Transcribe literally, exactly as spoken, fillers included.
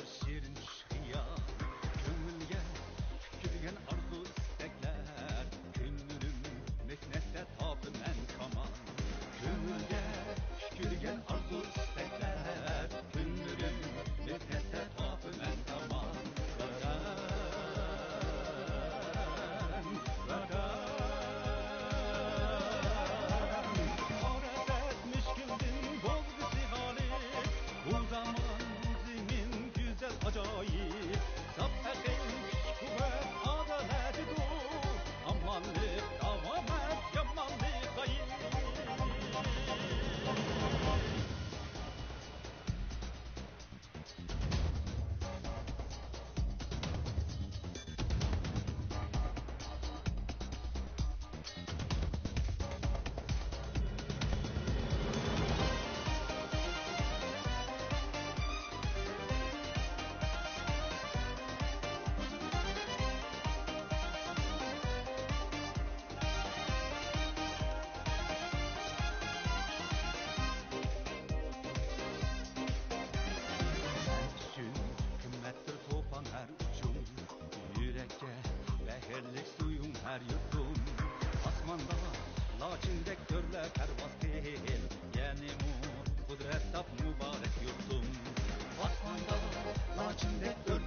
شېرىن چۈش خىيال، كۆڭۈلگە پۈكۈلگەن ئارزۇ ئىستەكلەر، كۈنلىرىم مېھنەتتە تاپىمەن كامال. كۆڭۈلگە پۈكۈلگەن ئارزۇ ئىستەكلەر، كۈنلىرىم مېھنەتتە تاپىمەن كامال. ۋەتەن، ۋەتەن، قارا دەرد مۈشكۈلدىن بولغۇسى خالىس، بۇ زامان، بۇ زېمىن گۈزەل، ئاجايىپ. ساپ ئەقىل، كۈچ-قۇۋۋەت ئادالەتتۇر. ئامانلىق داۋامەت، يامانلىق غايىب. سەن ئۈچۈن قىممەتتۇر توپان ھەر ئۇچۇم، يۈرەككە مەھىرلىك سۈيۈڭ ھەر يۇتۇم. ئاسماندا لاچىندەك ئۆرلە پەرۋاز قىل، يەنىمۇ قۇدرەت تاپ مۇبارەك يۇرتۇم. ئاسماندا لاچىندەك ئۆرلە